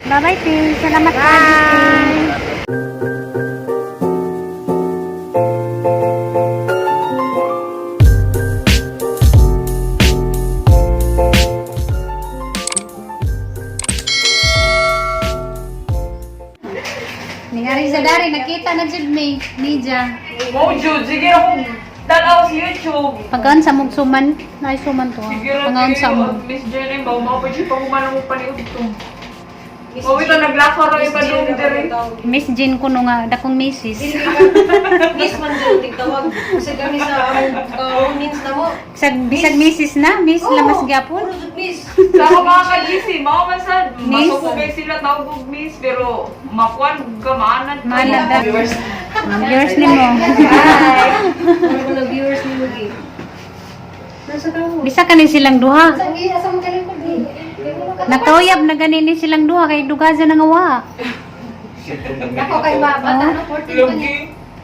Bye-bye, Tin. Salamat. Bye. Ningari sa dari, nakita na jud mi, Nija. Mo, Jude, sige ako. Tanaw sa YouTube. Pagkaan sa mong suman, ay suman to. Ah. Sige ra Pangaon sa mo. Miss Jenny, ba mo pa siya pangumano mo paniud to. Oh, ito naglakaw ra ipadung diri. Miss Jean kuno nga dakong misis. Miss man dyan, tigtawag. Kasi kami sa among means na mo. Bisag, bisag misis na, miss lamas gyapon. Puro jud miss. Sa ako mga ka-GC, mao man sad. Miss. Masubog sila tawag og miss pero makuan ka maanad ka. Maanad da. Ang viewers nimo. Hi. Puro na viewers ni Mugi. Nasa ka mo? Bisa kanin silang duha. Asa mo kaling ko di? Nakauyab na ganin ni silang duha kay dugaza na nga wa. Ako kay bata no, 14 pa niya. Lugi.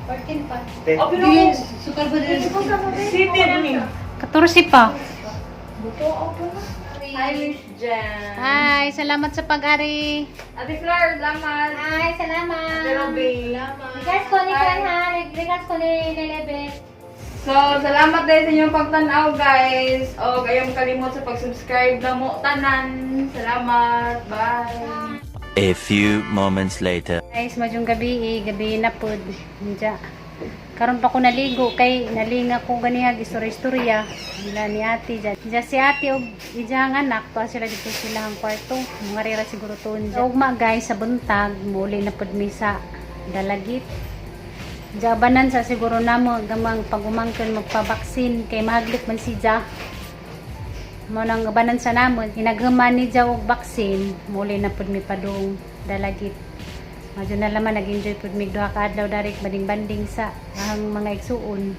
14 pa. Oh, pero Di, sukal ba din? city na ni. 14 pa. Hi, Miss Jen. Hi, salamat sa pag-ari. Ate Flor, salamat. Hi, salamat. Ate Robin. Regards ko ni Kwan ha. Regards ko ni Lelebet. So, salamat din sa inyong pagtanaw, guys. O, kayong kalimot sa pag-subscribe na mo tanan. Salamat. Bye. A few moments later. Guys, madyong gabi eh, gabi na pod. Nja. Karon pa ko naligo kay nalinga ko ganihag istorya-istorya nila ni ate dyan. Dyan si ate og ijang anak to sila dito sila ang kwarto. Mga rira siguro to. Ugma guys sa buntag muli na pod mi sa Dalagit. Jabanan sa siguro namo gamang pagumangkon magpabaksin kay mahaglit man si Ja. Mo nang gabanan sa namon inaghuman ni Ja og baksin muli na pod mi padung Dalagit. Madyo na laman nag-enjoy pud mig duha ka adlaw darik banding-banding sa ang mga igsuon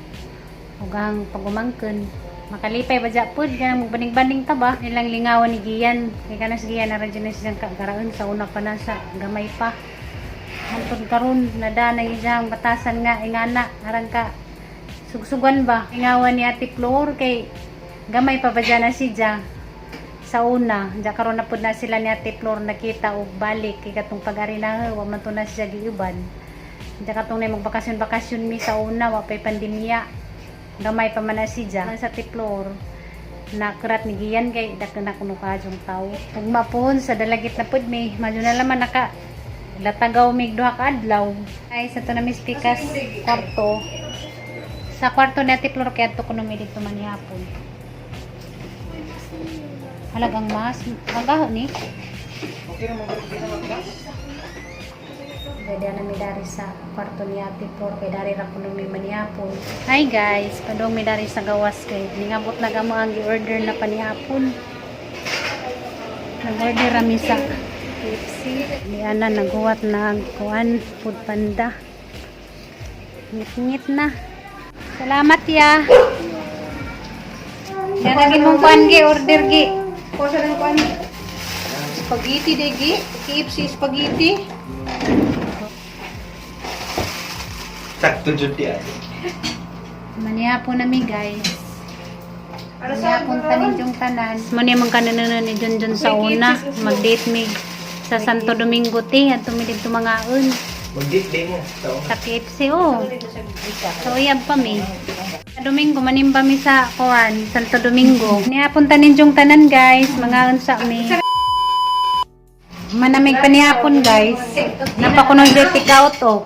ug ang pagumangkon. Makalipay ba dya pud kanang magbanding-banding ta ba? Nilang lingawan ni Gian. Kay kanas Gian na radyo na siyang kagaraon sa una pa na sa gamay pa. Hantod karon nada na iyang batasan nga ingana arang ka sugsugan ba? Lingawan ni Ate Flor kay gamay pa ba dya na si Ja sa una, diya karon na pud na sila ni Ate Flor nakita og balik kay katong pag-ari na wa man to na siya giuban. Diya katong na magbakasyon-bakasyon mi sa una wa pay pandemya. Gamay pa man na si Ja sa Ate Flor. Nakurat ni Gian kay dako na kuno kadyong tao. Ugma pohon sa Dalagit na pud mi, madyo na laman naka latagaw mig duha ka adlaw. Ay sa to na Miss Pikas kwarto. Sa kwarto ni Ate Flor kay adto kuno mi didto man hapon. Halagang mas. Ang gaho ni. Pwede na mi dari sa kwarto ni Ate Flor kay dari ra kuno mi manihapon. Hi guys, padong mi dari sa gawas kay ningabot na gamo ang gi-order na panihapon. Nag-order ra mi sa KFC. Ni ana naghuwat na ang kuan food panda. Ngit-ngit na. Salamat ya. Yan lagi mong kuan gi order gi. Ko sa rin kuan. Spaghetti de gi. KFC spaghetti. Sakto jud di ate. Manihapon na mi guys. Para sa Manihapon ta ninyong tanan. Muna man kanana ni Junjun sa una. Mag-date mi sa Santo Domingo ti. At mi dito mangaon. Mag-date day mo. Sa Sa KFC oh. Sa uyab pa mi. Sa Domingo manimba mi sa kuan Santo Domingo. Nihapon ta ninyong tanan guys. Mangaon sa mi. Manamig pa nihapon guys. Napakunong take out oh.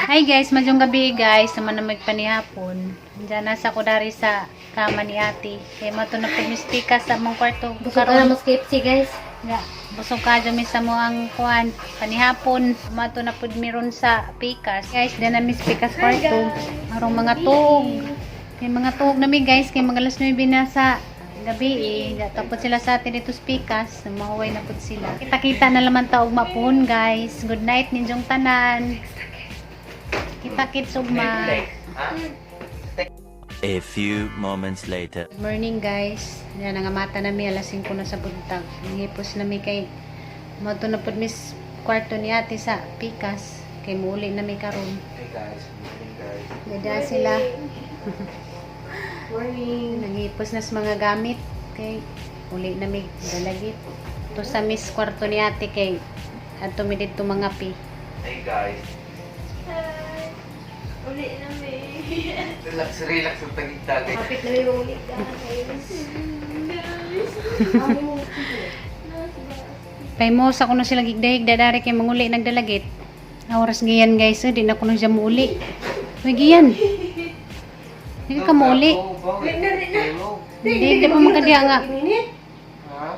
Hi guys, madyong gabi guys, naman na magpanihapon. Diyan nasa ko dari sa kama ni ate. Kaya mato na pagmistika sa among kwarto. Busog ka na mas KFC guys. Ya, busog ka dyan sa mo ang kuan panihapon. Mato na pud miron sa Pikas. Guys, diyan na miss Pikas kwarto. Arong mga tuog. Kay mga tuog na mi guys, kay mga alas 9 na sa gabi eh. Tapos sila sa atin dito sa Pikas. Mahuway na pud sila. Kita-kita na laman ta ugma pohon guys. Good night ninyong tanan. Kita-kits ugma. A few moments later. Good morning guys. Yan nangamata na mi alas 5 na sa buntag. Nangipos na mi kay moto na pud miss kwarto ni ate sa Pikas kay muuli na mi karon. Hey guys, morning guys. Gada sila. Morning. Nangipos na sa mga gamit. Kay uli na mig dalagit. To sa miss kwarto ni ate kay adto mi didto mga pi. Hey guys. Hi. Uli na mi. Relax, relax ang tagig-tagay. Kapit na yung ulit, guys. Guys. Paymosa kuno sila gigdahigda dari kay manguli nagdalagit. Oras giyan guys, eh, di na kuno siya muuli. Uy giyan. Di ka muuli. Di di pa makadiya nga. Init. Ha?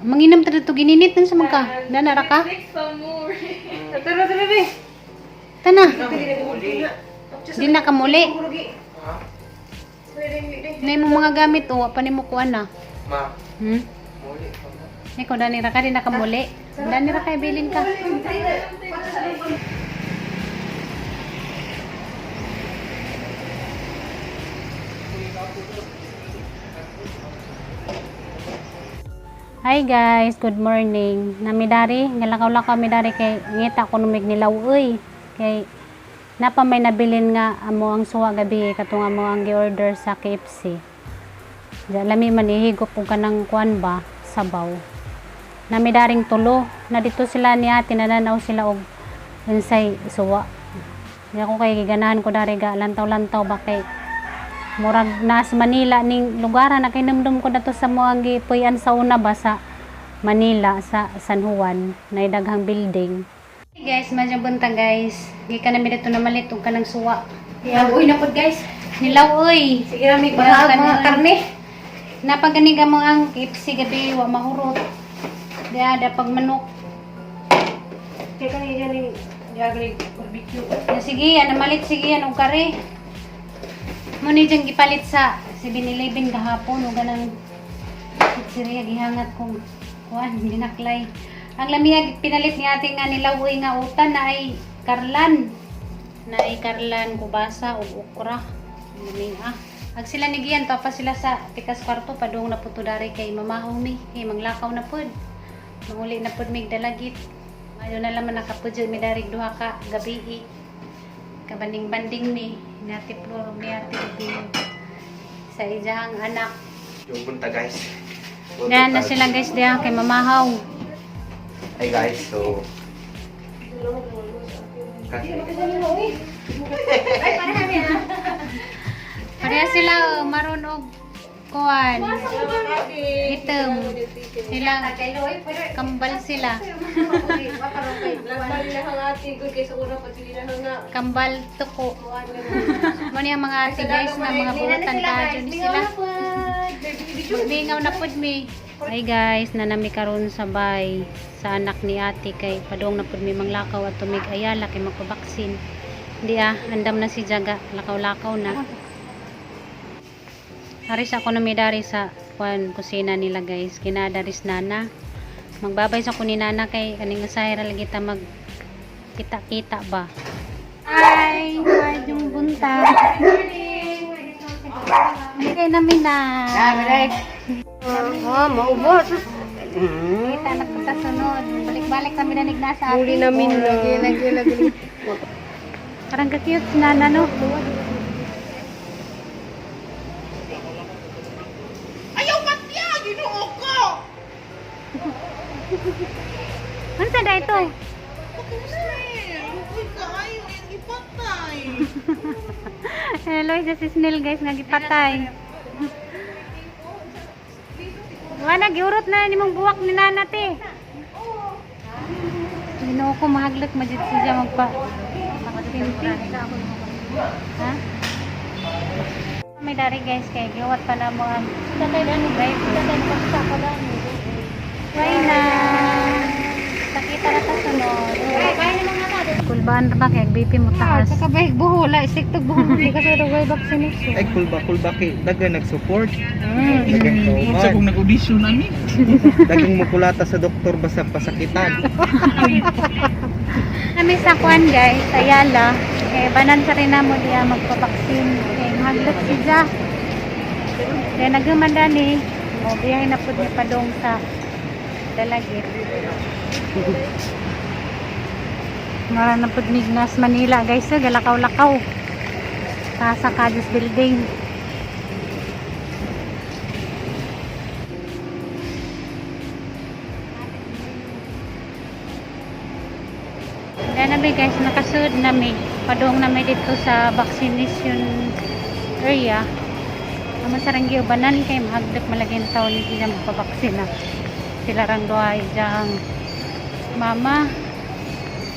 Manginam ta dito gininit nun sa mga ka. Danara ka. Next pa more. Tara, tara, be. Tana. Muli. Di na ka muli. Ha? Na imong mga gamit o pa nimo kuan na. Ma, Hmm? muli pa na. Ikaw dani ra ka di na ka muli. Dani ra kay bilin ka. Hi guys, good morning. Nami dari, ngalakaw-lakaw mi dari kay ngita ko numig nilaw uy. Kay napa may nabilin nga amo ang suwa gabi katong amo ang gi-order sa KFC. Diya lami man ihigop og kanang kuan ba sabaw. Nami daring tulo na dito sila ni ate nananaw sila og unsay suwa. Di ako kay giganahan ko dari ga lantaw-lantaw ba kay murag nas Manila ning lugar na kay namdum ko dato sa mo ang gipuy-an sa una ba sa Manila sa San Juan na daghang building. Hey guys, madyang buntag guys. Gikan nami dito na malit og kanang suwa. Uy na pod, guys. Nilaw oy. Sige na, may bahag mga karne. Napaganig mo ang KFC gabi wa mahurot. Diya da pag manok. Kaya kanina dyan yung diagri barbecue. Ya, sige, yan namalit sige yan og kare. Mo ni diyang gipalit sa 7-Eleven gahapon og ganang pizzeria gihangat kong kuan ginaklay. Ang lamiag pinalit ni ate nga nilawoy nga utan na ay karlan. Na ay karlan kubasa ug okra. Laming ah. Ag sila ni Gian pa sila sa tikas kwarto padung na puto dari kay mamahong mi kay manglakaw na pud. Manguli na pud mig dalagit. Ayo na laman nakapudyo mi dari duha ka gabi. Kabanding-banding ni ni Ate Flor ug ni Ate Ruby sa iyang anak. Yung punta guys. Diyan na sila guys diyan kay mamahaw. Hey guys, so... Kasi, Pareha sila oh, maroon og kuan. Item. Sila kambal sila. Kambal tuko. Mo niya mga ate guys na mga buutan ka ni sila. Bingaw na pud mi. Hi guys, nanami karon sa bay sa anak ni ate kay padung na pud mi manglakaw at tumig ayala kay magpabaksin. Di ah, andam na si Jaga, lakaw-lakaw na. Haris ako namidari sa kuan kusina nila guys. Kinadaris nana. Magbabay sa ni nana kay kaning usahay ra lagi ta mag kita-kita ba. Hi, maayong buntag. Kay namin na. Ah, maubos. Kita na punta sunod. Balik-balik kami na nigna sa atin. Huli namin na. Lagi, lagi, Parang ka-cute si nana no. Ayaw matya! Ginoo ko! Unsa da ito? Sir, uy kaayo ang ipatay. Hello, isa si Snell guys nga gipatay. Wala giurot na nimong buwak ni nana te. Ginoo ko mahaglok majid siya magpa. Pinti. Ha? May dari guys kay giwat pa na mo ang Why na? Sakita na ta sunod. Kulbaan ra ba kay BP mo taas. Kabay, buhula. Istiktog buhula. Kasi ito way vaccination. ay kulba kulba kay daga nag-support. Dagang Sa kauban. kung nag-audition na ni. Dagang mukulata sa doktor basta pasakitan. Kami sa kuan guys, Ayala. Kay banan sa rin namo diya magpabaksin. Kay mahaglok si Ja. Kaya nagumanda ni, mo biyahe na pud ni padong sa Dalagit. Mara na pud ni Nas Manila guys, eh, galakaw-lakaw. Sa Cadiz building. Yan na mi guys, nakasud na mi. Padung na mi dito sa vaccination area. Ang sarang giubanan kay mahagdok malagi ang taon ni siya magpabaksina. Sila rang duha ijang mama.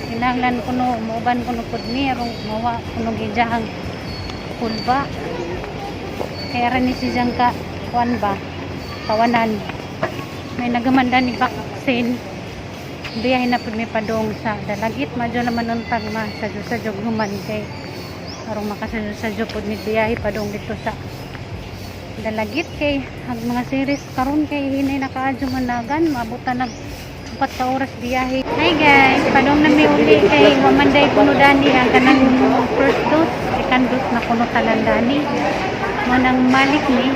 Kinahanglan kuno muuban kuno pud ni arong mawa kuno gijang kulba. Kaya ra ni siyang ka kuan ba tawanan. May nagamanda ni vaccine biyahe na pud mi padong sa Dalagit madyo naman untag ma sadyo human kay arong makasadyo-sadyo pud mi biyahe padong dito sa Dalagit kay ang mga series karon kay hinay nakaadyo managan maabutan nag 4 ka oras biyahe. Hi guys, padong na mi uli kay wamanday kuno dani ang kanang first dose, second dose na kuno tanan dani. Mo nang malik ni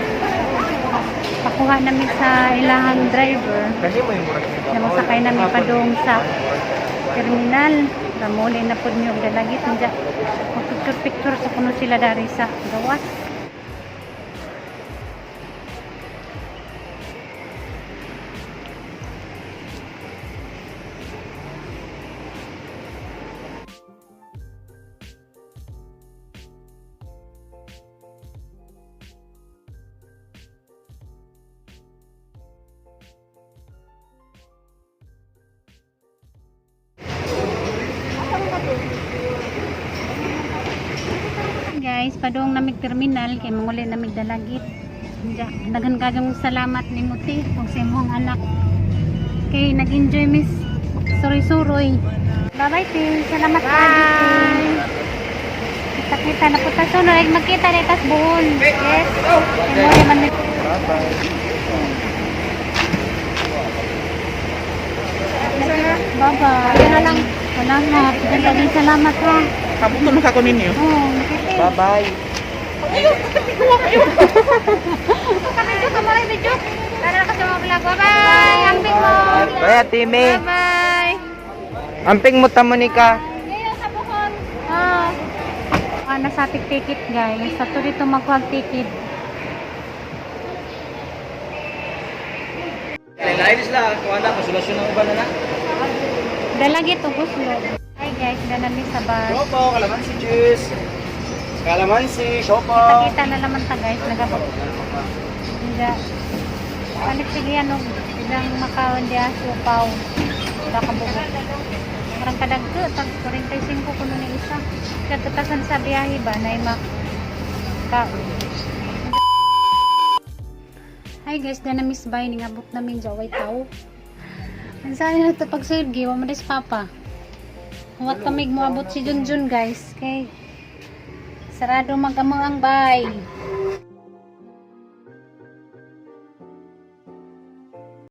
pakuha nami sa ilahang driver. Kasi mo yung murag Na mosakay nami padung sa terminal. Ramuli na pud mi og Dalagit unja. Mag-picture picture sa kuno sila dari sa gawas. Guys, padung namig terminal kay manguli namig Dalagit. Unja, daghan kayong salamat ni Muti ug sa imong anak. Kay nag-enjoy miss suroy-suroy. Bye-bye, Tin. Salamat. Bye. Kita-kita na punta sunod. Ay, magkita na itas buon. Yes. Kay mo man Bye-bye. na lang. Salamat. Daghang salamat ha. Kabuto na kako ninyo. Oo, makita. Bye-bye. Medyo kamuray medyo. Tara na ka sa mga vlog. Bye-bye. Ambing mo. Bye, Ate May. Bye-bye. Amping mo ta, Monica. Ngayon sa Bohol. Ah. Ah, nasa ticket guys. Sa to dito magkuhag ticket. Lain sila, kuha na, kasulasyon ng uban na na. Dalagit o gusto. Hi guys, danami sa bus. Shopo, kalamansi juice. Kalamansi, shopo. Kita-kita na naman ta guys, nagabot. Hindi. Palit sige ano, ilang makaon diya supaw. Baka buko. Parang kadagko, tag 45 kuno ni isa. Kagkatasan sa biyahe ba na ima kaon. Hi guys, dana miss bay ningabot namin sa way tao. Ang saan na ito pagsulgi, wa man des papa. Huwat kami moabot si Junjun guys kay sarado magamang ang bay.